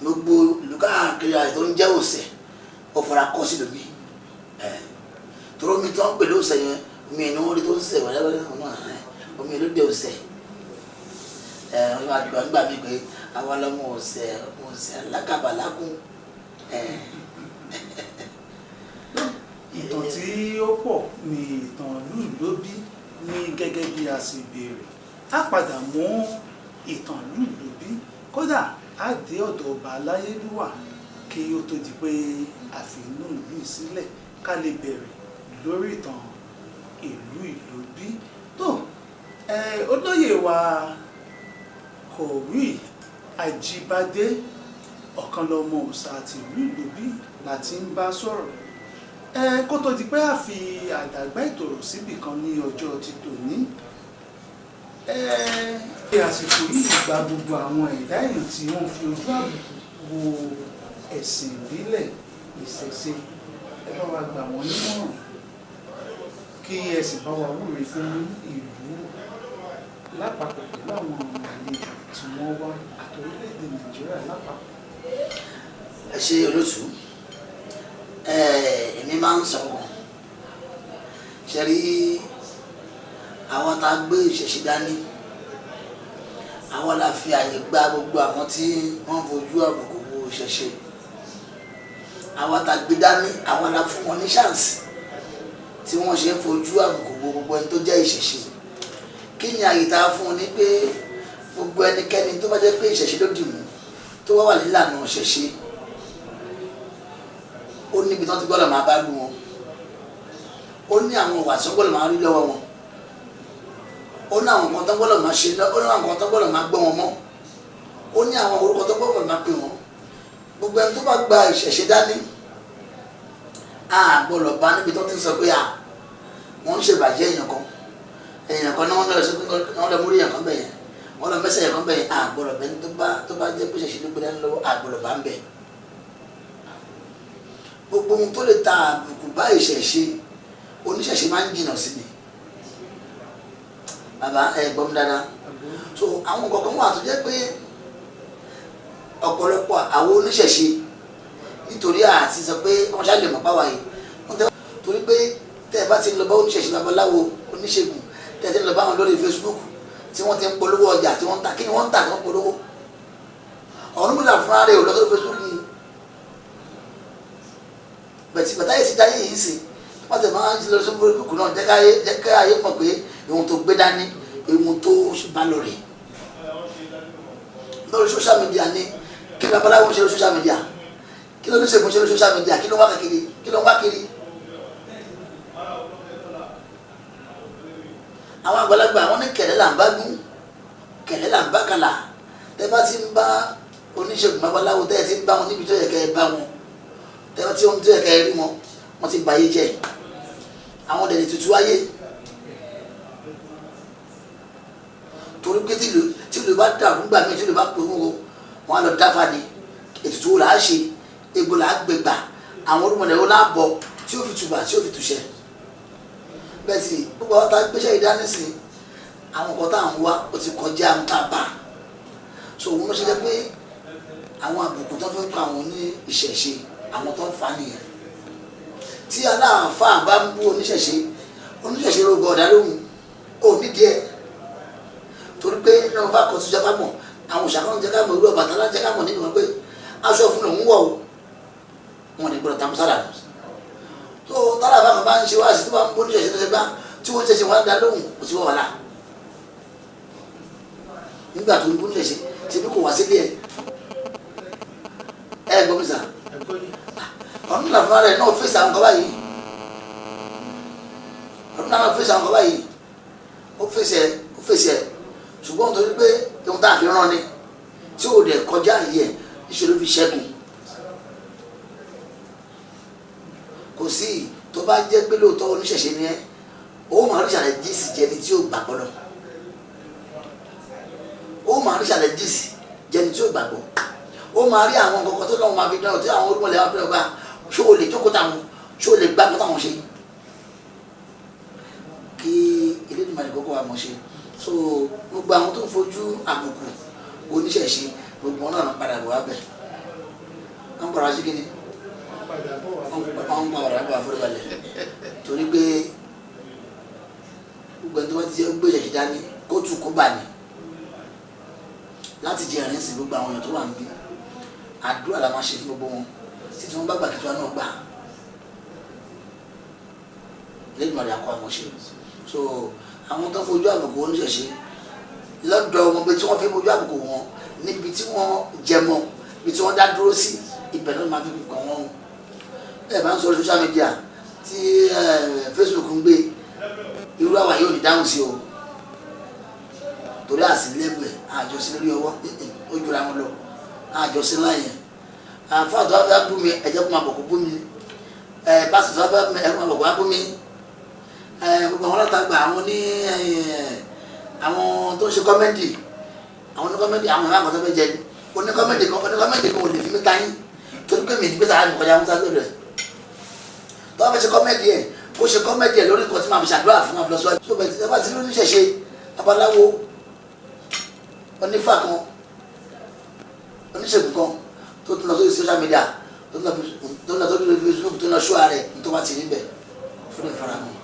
Gbogbo ìlú káàkiri àti tó ń jẹ́ Òsẹ̀ ó fara kọ́ sí Ìlóbì. Torí omi tó ń pè lóòsẹ̀ yẹn, omi ẹ̀ ní wọ́n rí tó ń sẹ̀ wẹ́rẹ́wẹ́rẹ́, omi ẹ̀ ló dé Òsẹ̀. Ẹ wọ́n máa gbà nígbà míì pé àwa lọ́mọ ọ̀sẹ̀ ọ̀sẹ̀ lákàbàlákùn. Ìtàn tí ó pọ̀ ni ìtàn ìlú Ìlóbí ní gẹ́gẹ́ bí a sì béèrè. Á padà mú ìtàn ìlú Ìlóbí, kódà á dé ọ̀dọ̀ ọba aláyélúwà kí ó tó di pé a fi inú ìlú yìí sílẹ̀ ká lè bẹ̀rẹ̀ lórí ìtàn ìlú Ìlóbí. Tó olóyè wa Kọ̀wé Ajíbádé, ọ̀kan lọ́mọ òòṣà àti ìlú Ìlóbí la ti ń bá sọ̀rọ̀. Kó tó di pé a fi àdàgbà ìtòrò síbì kan ní ọjọ́ ti tòní, àsìkò yìí gba gbogbo àwọn ẹ̀dá èèyàn tí wọ́n fi ojú àbùkù wo ẹ̀sìn ìbílẹ̀ ìṣẹ̀ṣe, ẹ bá wa gbà wọ́n nímọ̀ràn kí ẹ sì bá wa wúre fún ìlú lápapọ̀ pẹ̀lú àwọn àlejò tí wọ́n wá àti orílẹ̀-èdè Nàìjíríà lápapọ̀. Ẹ ṣe olóòtú. Èmi máa ń sọ kan ṣe rí, àwọn tá a gbé ìṣẹ̀ṣe dání, àwọn la fi àyè gba gbogbo àwọn tí wọ́n fojú àbùkù wo ìṣẹ̀ṣe. Àwọn tá a gbé dání, àwọn la fún wọn ní ṣáǹsì tí wọ́n ṣe ń fojú àbùkù wo gbogbo ẹni tó jẹ́ ìṣẹ̀ṣe. Kí ni àyè tá a fún wọn? Ní pé gbogbo ẹnikẹ́ni tó bá jẹ́ pé ìṣẹ̀ṣe ló dì mú, tó wá wà nílànà ìṣẹ̀ṣe, ó níbi tí wọ́n ti gbọ́dọ̀ máa bá lù wọn, ó ní àwọn ìwà tí wọ́n gbọ́dọ̀ máa rí lọ́wọ́ wọn, ó ní àwọn nǹkan tó gbọ́dọ̀ máa ṣe, ó ní àwọn nǹkan tó gbọ́dọ̀ máa gbọ́ wọn mọ́, ó ní àwọn orúkọ tó gbọ́dọ̀ máa pè wọ́n. Gbogbo ẹni tó bá gba ìṣẹ̀ṣe dání, a gbọ́dọ̀ bá níbi tó ti ń sọ pé à wọ́n ń ṣèbàjẹ́ èèyàn kan, èèyàn kan náà wọ́n lọ sí pé wọ́n lọ múrí èèyàn kan bẹ̀yẹn, wọ́n lọ mẹ́sẹ̀ èèyàn kan bẹ̀yẹn. A gbọ́dọ̀ bẹ́ni tó bá jẹ́ pé ìṣẹ̀ṣe ló gbé dání lọ́wọ́, a gbọ́dọ̀ bá ń bẹ̀. Gbogbo ohun tó lè ta àbùkù bá ìṣẹ̀ṣe, oníṣẹ̀ṣe máa ń jìnnà sí ni. Bàbá ẹ gbọ́ mi dáadáa. So àwọn nǹkan kan wà tó jẹ́ pé ọ̀pọ̀lọpọ̀ àwọn oníṣẹ̀ṣe, nítorí àti sọ pé wọ́n ṣáà lè mọ̀ páwa yìí, wọ́n tẹ́ torí pé tẹ́ ẹ bá ti lọ bá oníṣẹ̀ṣe, babaláwo, oníṣègùn, tẹ́ ẹ ti lọ bá wọn lórí Facebook tí wọ́n ti ń polówó ọjà tí wọ́n ń ta, kí ni wọ́n ń tà tí wọ́n polówó? Ọ̀rúnmìlà fúnra rẹ̀ ò lọ sórí Facebook ni bẹ̀tì bàtà yìí ti dáyé yìí sí, wọ́n ti máa ń lọ sórí Facebook náà. Jẹ́ ká ayé mọ̀ pé ìwọ̀n tó gbé dání, ìwọ̀n tó bá lọ rè lórí social media ni. Kí ni babaláwo ń ṣe lórí social media? Kí ló ní ṣègùn ṣe lórí social media? Kí ló ń wá kiri? Kí ló ń wá kiri? Àwọn àgbàlagbà àwọn ní kẹ̀lẹ́ là ń bá gún, kẹ̀lẹ́ là ń bá kàlà. Tẹ́ bá ti ń bá oníṣègùn, babaláwo, tẹ́ ẹ ti ń bá wọn níbi tó yẹ kẹ́ ẹ bá wọn, tẹ́ bá ti ń tó yẹ kẹ́ ẹ rí wọn, wọ́n ti bàyé jẹ́. Àwọn dẹ̀dẹ̀ tuntun ayé, torí pé tí ìlú bá dàrú gbà mí, tí ìlú bá pè wọ́n, wọn á lọ dáfà ni. Ètùtù wo là á ṣe? Egbò là á gbégbà? Àwọn olùmọ̀lẹ̀ wo là á bọ̀ tí ó fi tùbà, tí ó fi tùṣẹ́? Bẹ́ẹ̀ sì gbogbo àwọn tá a gbéṣẹ́ ìdánìsìn, àwọn nǹkan tá à ń wá ó ti kọjá àwọn tá a bá. So òun ló ṣe jẹ́ pé àwọn àbùkù tó fi ń pa àwọn ní ìṣẹ̀ṣe, àwọn tó ń fa nìyẹn. Tí aláàfáà bá ń bú oníṣẹ̀ṣe, oníṣẹ̀ṣe ló gbọ́ ọ̀dà lóhùn ó nídìí ẹ̀, torí pé nínú bá kọ́ tó jẹ́ ká mọ̀, àwọn òṣàkóso jẹ́ ká mọ̀, irú Ọbàtálá jẹ́ ká mọ̀ nínú wọn pé aṣọ fún lòún wọ̀ o, wọn ní gbọ́dọ̀ tamusára. Tó tálàfà kan bá ń ṣe wáàsí, tó bá ń bó oníṣẹ̀ṣe tó ṣe gbá tí wọ́n ṣẹ̀ṣẹ̀ wọ́n dá lóhùn, kò sí wàhálà. Nígbà tó ń bó oníṣẹ̀ṣe ṣe bí kò wá sílé ẹ̀ ẹ gbọ́ mi sà, ọdún náà fúnra rẹ̀ náà fèsì àwọn kan báyìí, ọdún náà fèsì àwọn kan báyìí, ó fèsì ẹ̀, ó fèsì ẹ̀. Ṣùgbọ́n torí pé ohun tá a fi rán ni tí ò dẹ̀ kọjá yìí ẹ̀, ìṣòro fi ṣẹ́gun kò sí. Tó bá jẹ́ pé lóòótọ́ oníṣẹ̀ṣe ni ẹ́, ó máa rí ìṣàlẹ̀ jíìsì jẹni tí ó gbàgbọ́ lọ, ó máa rí ìṣàlẹ̀ jíìsì jẹni tí ó gbàgbọ́, ó máa rí àwọn nǹkan tó lọ́wọ́ máa fi dán, tí àwọn olúmọ̀lẹ́ máa fi dán gbà. Ṣó o lè jókòó táwọn? Ṣó o lè gbàgbọ́ táwọn ṣe? Kí Elédùmarè kókó wa mọ̀ ṣe. So gbogbo àwọn tó ń fojú àbùkù oníṣẹ̀ṣe, gbogbo wọn náà padà bọ̀ wá bẹ̀, wọ́n padà sí kíni, wọ́n padà bọ̀ wá foríbalẹ̀, torí pé gbogbo ẹni tó bá ti jẹ́ gbé ìṣẹ̀ṣe dání kó tù kó bà ní. Láti jẹ ẹ̀rín sí gbogbo àwọn èèyàn tó wà níbí, àdúrà la máa ṣe fún gbogbo wọn títí wọn bá gbà kí tiwa náà gbà. Lẹ́yìn àkọ́ àwọn ṣe so àwọn tó ń fojú àbùkù oníṣẹ̀ṣe lọ́dọ̀ wọn pé tí wọ́n fi fojú àbùkù wọn níbi tí wọ́n jẹ mọ́, ibi tí wọ́n dá dúró sí, ibẹ̀ náà máa fi kàn wọ́n. Ẹ bá ń sọ social media tí Facebook ń gbé, irú àwa yóò ní dáhùn sí o, torí àsì lẹ́bù ẹ̀ àjọṣe lórí ọwọ́ ó jura wọn lọ, àjọṣe ńlá yẹn. Àfa tó bá bú mi, ẹ̀jẹ̀ kó máa bọ̀ kó bú mi. Ẹ̀ pásítọ̀ tó bá bú mi, ẹ̀jẹ̀ kó máa bọ̀ kó bá bú mi. Ẹ̀ gbogbo àwọn alátagbà, àwọn ní àwọn tó ń ṣe comedy, àwọn ní comedy, àwọn ìwà àkọ́tọ́ fẹ́ jẹ ni. Oní comedy kan, oní comedy kan ò lè fi mí ta yín, torí pé mi ní gbèsè àmì kọjá musa lórí rẹ̀. Tó bá fẹ́ ṣe comedy ẹ̀, kó ṣe comedy ẹ̀ lórí nǹkan tí màá fi ṣàdúrà fún àfúlọ́síwájú. Tó bẹ̀ tí wọ́n ti rí oníṣẹ̀ṣe, babaláwo, onífà kan, oníṣègùn kan tó tún lọ sórí social media, tó tún lọ sórí Facebook, tó lọ ṣọ́ ààrẹ tó bá ti níbẹ̀ fún ìfaramọ́.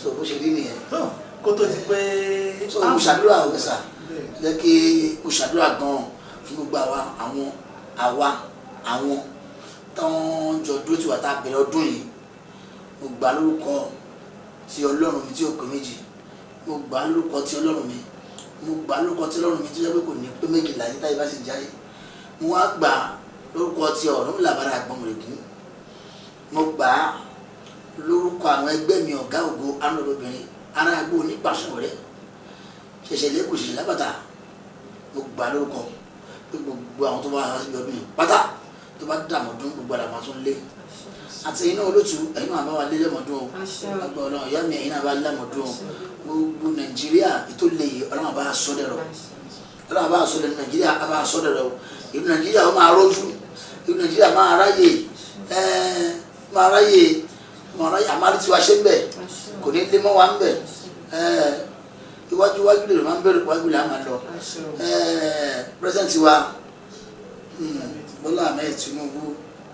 So bó ṣe rí nìyẹn. Kó tó ti pé. So mo ṣàdúrà o sà, jẹ́ kí mo ṣàdúrà gan-an fún gbogbo àwa àwọn àwa àwọn tó ń jọ dúró tí wà tá a bẹ̀rẹ̀ ọdún yìí. Mo gbà lórúkọ ti Ọlọ́run mi tí ò pé méjì, mo gbà lórúkọ ti Ọlọ́run mi, mo gbà lórúkọ ti Ọlọ́run mi tó jẹ́ pé kò ní pé méjì láyé táyé bá sì jáyé. Mo wá gbà lórúkọ ti Ọ̀rúnmìlà bára àgbọ̀nmọ̀rẹ̀gún. Mo gbà lórúkọ àwọn ẹgbẹ́ mi, ọ̀gá ògo arúgbó, ará agbó onípàṣẹ rẹ, ṣẹ̀ṣẹ̀ lẹ́kùn ṣẹ̀ṣẹ̀ lábàtà. Mo gbà lórúkọ pé gbogbo àwọn tó bá wá síbi ọdún yìí pátá, tó bá dàmọ́dún, gbogbo àdàmọ́ tún lé. Àti ẹ̀yin náà olótú, ẹ̀yin náà bá wa lé lẹ́mọ̀dún o. Agbọ́ Ọlọ́run, ìyá mi, ẹ̀yin náà bá lẹ́mọ̀dún o. Gbogbo Nàìjíríà ètò lè yìí, Ọlọ́run bá sọ dẹ̀rọ̀, Ọlọ́run bá sọ dẹ̀rọ̀, Nàìjíríà bá sọ dẹ̀rọ̀. Ìlú Nàìjíríà ó máa rójú, ìlú Nàìjíríà máa ráyè, máa ráyè, máa ráyè. Àmàlí tiwa ṣe ń bẹ̀, kò ní lé mọ́ wa ń bẹ̀. Iwájú iwájú lè máa ń bẹ̀rẹ̀, iwájú lè máa lọ. President wa Bọ́lá Ahmed Tinubu,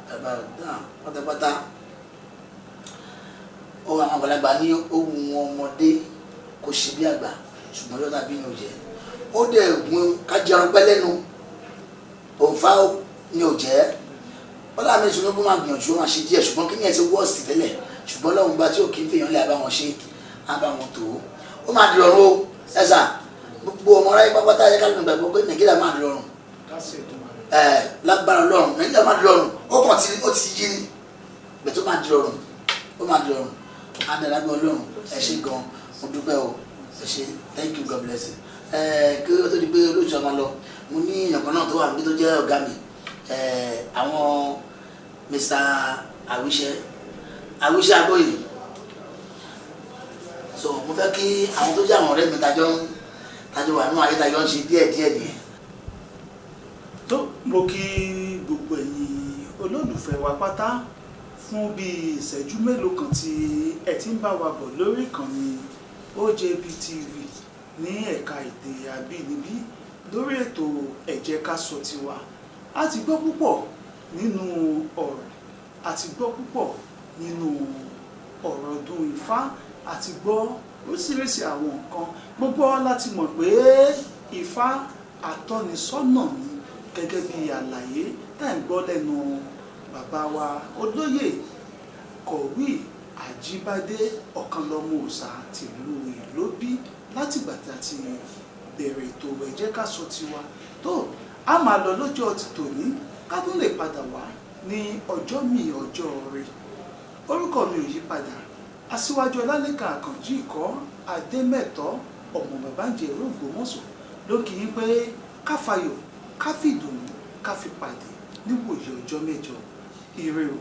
bàbá náà pátápátá ó. Àwọn àgbàlagbà ní ohun ọmọdé kò ṣe bí àgbà, ṣùgbọ́n yọ́ta bí ní òjẹ́ ó dẹ̀ gun kájẹrun pẹ́ lẹ́nu òǹfà ní òjẹ́. Bọ́lá Ahmed Tinubu máa gbìyànjú, ó máa ṣe díẹ̀, ṣùgbọ́n kí ni ẹ ti wọ́ọ̀sì tẹ́lẹ̀? Ṣùgbọ́n lọ́hùn gba tí ò kí ń fèèyàn lé, àbáwọn ṣe àbáwọn tó, ó máa di rọrùn o. Ẹ̀sà gbogbo ọmọ aráyé pápátá ayé ká ló ń gbàgbọ́ pé Nàìjíríà máa di rọrùn ẹ lágbára Ọlọ́run. Nàìjíríà máa di rọrùn. Ó kàn tí ó ti yí ni bẹ́ẹ̀ tó máa di rọrùn, ó máa di rọrùn adàlágbé Ọlọ́run. Ẹ ṣé gan, mo dúpẹ́ o. Ẹ ṣé, thank you, God bless you. Ẹ kí ó tó di pé olóòtú ọmọ lọ, mo ní èèyàn kan náà tó wà níbi tó jẹ́ ọ̀gá mi, ẹ àwọn Mr. Àwíṣẹ, Àwíṣẹ Agbóyè. So mo fẹ́ kí àwọn tó jẹ́ àwọn ọ̀rẹ́ mi tajọ́ wà nínú ayé, tajọ́ ń ṣe díẹ̀ díẹ̀ nìyẹn. Tó mo kí gbogbo ẹ̀yin olólùfẹ́ wa pátá fún bí ìṣẹ́jú mélòó kan tí ẹ ti ń bá wa bọ̀ lórí ìkànnì OJB TV ní ẹ̀ka èdè àbínibí lórí ètò Ẹ Jẹ́ Ká Sọ Tiwa. A ti gbọ́ púpọ̀ nínú ọ̀rọ̀, a ti gbọ́ púpọ̀ nínú ọ̀rọ̀ ọdún Ifá, a ti gbọ́ oríṣiríṣi àwọn nǹkan. Gbogbo wa láti mọ̀ pé Ifá atọ́nisọ́nà ni, gẹ́gẹ́ bí àlàyé tá à ń gbọ́ lẹ́nu bàbá wa olóyè Kọ̀wé Àjíbádé Ọ̀kanlọ́mọ Òòṣà tìlú Ìlóbí. Látìgbà tí a ti bẹ̀rẹ̀ ètò Ẹ Jẹ́ Ká Sọ Tiwa, tó a máa lọ lọ́jọ́ ti tòní, ká tún lè padà wá ní ọjọ́ mi, ọjọ́ rẹ̀. Orúkọ mi ò yí padà, Aṣíwájú Ọlálẹ́kan Àkànjí Ìkọ́ Adémẹ́tọ́, ọmọ bàbá ń jẹ Ògbómọ̀ṣọ́, ló kì í pé ká fayọ̀, ká fìdùnnú, ká fi pàdé níwòye ọjọ́ mẹ́jọ. Ire o.